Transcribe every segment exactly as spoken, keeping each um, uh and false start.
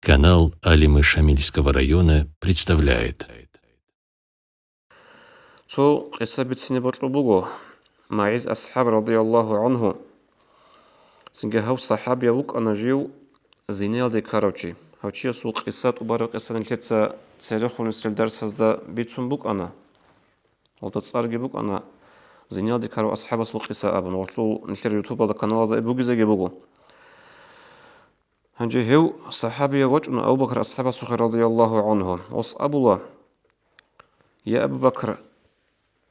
Канал Алимы Шамильского района представляет. Цо къиса бицине бокьун буго. МагӀиз асхӀаб радияллагьу гӀанхӀу, цинги гьав сахӀабияв вукӀана жив зинаялде ккарав чи. Гьав чиясул къиса, тӀубараб къиса нилъеца церехун нилъер дарсазда бицун букӀана. Гьелда цӀарги букӀана зинаялде ккарав асхӀабасул къиса абун, гьелъул нилъер ютубалда, каналалда бугезеги буго. Гьанже гьев сахӀабияв вачӀуна Абу Бакр асхӀабасухъе радияллагьу гӀанхӀу. Гъос абула: «Я Абу Бакр,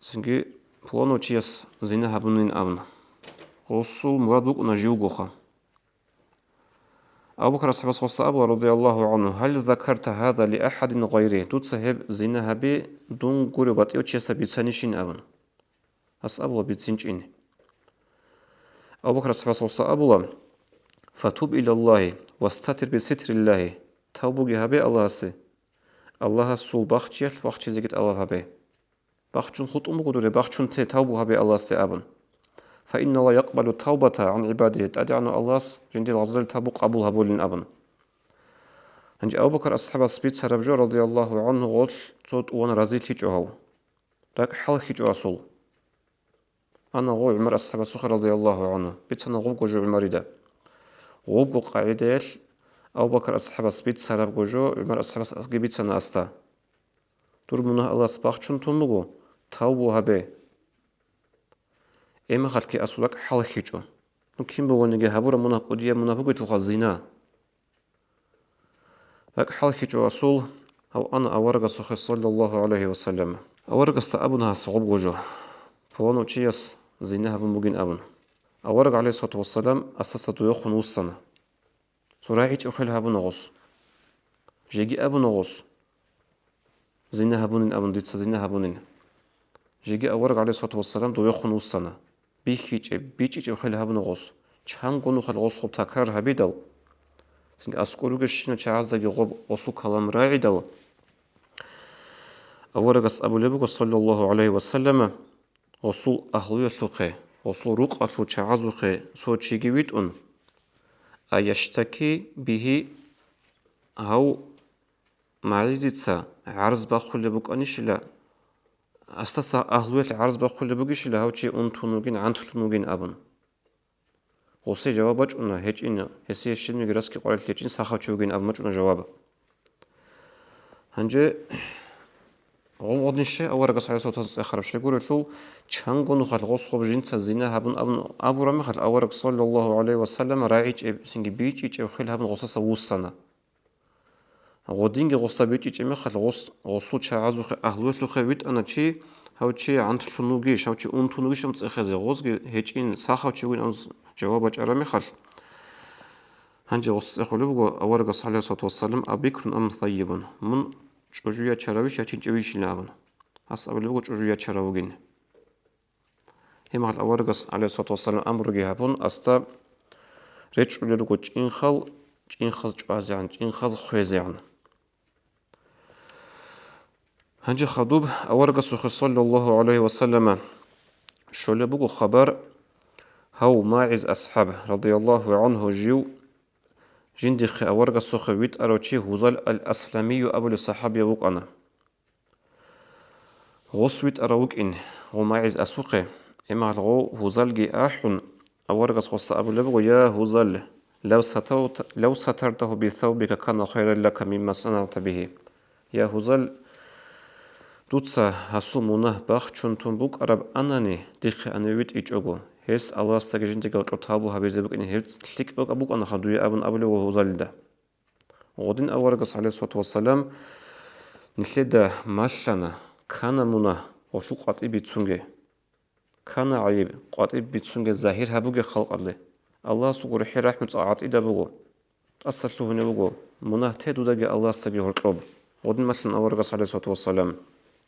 цинги пуланав чияс зина гьабунин», — абун. Гъосул мурад букӀуна живгоха. Абу Бакр асхӀабас гъосда абула радияллагьу гӀанхӀу: «Гьал закарта гьаза ли ахӀадин гъайри?» Дуца гьеб зина гьаби дун гурев батӀияв чиясда бицанищин абун. Гьас абула бицинчӀин. Абу Бакр асхӀабас гъосда абула: «Фатуб илаллагьи вастатир биситриллагьи», тавбуги гьабе Аллагьасе, Аллагьасул бахчиялъ бахчизеги тӀалаб гьабе. Бахчун хутӀун буго дуре, бахчун те, тавбу гьабе Аллагьасде абун. «Фаинналлагьа якъбалу тавбата гӀан гӀибадигьи», ТӀадегӀанав Аллагьас жиндир гъазалил тавбу къабул гьабулин абун. Гьанже Абу Бакр асхӀабас бицараб жо радияллагьу гӀанхӀу гъолъ цо тӀуван разилъичӀо гьав. РакӀ хӀалхьичӀо асул. Ана гъов ГӀумар асхӀабасухъе радияллагьу гӀанхӀу, бицана гъобго жо ГӀумарида. Гъобго къагӀидаялъ Абу Бакр асхӀабас бицарабго жо ГӀумар асхӀабас асги бицана асда. Дур мунагь Аллагьас бахчун тун буго, тавбу гьабе. Эмахалъги асул ракӀ хӀалхьичӀо. Ну, кин бугониги гьабураб мунагь кӀудияб мунагь бугелъулха зина. РакӀ хӀалхьичӀо асул, гьав ана аварагасухъе, саллаллагьу гӀалайгьи ва саллам. Аварагасда абуна гьас гъобго жо, пуланав чияс зина гьабун бугин абун. Авараг, гӀалайгьиссалату вассалам, асдаса дуехун вуссана. Цо рагӀичӀеб хвел гьабуна гъос. Жеги абуна гъос: «Зина гьабунин», — абун, «дица зина гьабунин». Жеги авараг, гӀалайгьиссалату вассалам, дуехун вуссана. БихьичӀеб, бичӀчӀичӀеб хвел гьабуна гъос. Чанго нухалъ гъос гъоб такрар гьабидал, цинги аскӀор ругещинал чагӀаздаги гъоб гъосул калам рагӀидал, аварагас абулеб буго, саллаллагьу гӀалайгьи ва саллама, гъосул агьлуялъухъе, гъосул рукъалъул чагӀазухъе цо чиги витӀун: «Аяштаки бигьи», гьав МагӀизица гӀарз бахъулеб букӀанищила, асдаса агьлуялъ гӀарз бахъулеб бугищила гьав чи унтун вугин, гӀантлъун вугин абун. Гъосе жаваб бачӀуна гьечӀин, гьесие щибниги расги къварилъи гьечӀин, сахав чи вугин абун бачӀуна жаваб. Гьанже гъов гъодин щай аварагас, гӀалайгьиссалату вассалам, цӀехараб щай гурелъул, чанго нухалъ гъос гъоб жинца зина гьабун абун абураб мехалъ, авараг, саллаллагьу гӀалайгьи ва саллам, рагӀичӀеб, цинги бичӀчӀичӀеб хвел гьабун гъосаса вуссана. Гъодинги гъосда бичӀчӀичӀеб мехалъ, гъос, гъосул чагӀазухъе, агьлуялъухъе витӀана чи, гьав чи гӀантлъун вугищ, гьав чи унтун вугищ абун цӀехезе, гъозги гьечӀин, сахав чи вугин абун жаваб бачӀараб мехалъ, гьанже гъос цӀехулеб буго аварагас, гӀалайгьиссалату вассалам: «Абикрун ам сайибун?» Мун чӀужу ячаравищ, ячинчӀевищила абун. Гьас абулеб буго чӀужу ячарав вугин. Гьеб мехалъ аварагас, гӀалайгьиссалату вассалам, амруги гьабун, асда речӀчӀулел руго чӀинхал, чӀинхаз чӀвазегӀан, чӀинхаз хвезегӀан. Гьанже хадуб аварагасухъе, саллаллагьу гӀалайгьи ва саллама, щолеб буго хабар, гьав МагӀиз асхӀаб, радияллагьу гӀанхӀу, жив жиндихъе аварагасухъе витӀарав чи Гьузал ал-Асламию абулев сахӀабияв вукӀана. Гъос витӀарав вукӀин гъов МагӀиз асухъе, гьеб мехалъ гъов Гьузалги ахӀун, аварагас гъосда абулеб буго: «Я Гьузал, лав сатавт-, лав сатартагьу бисавбика кана хайран лака мимма санагӀта бигьи». Я Гьузал, дуца гьасул мунагь бахчун тун букӀараб анани, дихъе ане витӀичӀого, гьес Аллагьасдаги жиндиги гьоркьоб тавбу гьабизе букӀине гьеб лъикӀ букӀа-, букӀанаха дуе абун абулеб буго Гьузалида. Гъодин аварагас, гӀалайгьиссалату вассалам, нилъеда малъана, ккана мунагь гъолъул къватӀиб бицунге. Ккана гӀайиб къватӀиб бицунге загьир гьабуге халкъалде. Аллагьасул гурхӀел, рахӀму, цӀакъ гӀатӀида буго. ТӀаса лъугьунеб буго, мунагь те дудаги Аллагьасдаги гьоркьоб. Гъодин малъана аварагас, гӀалайгьиссалату вассалам.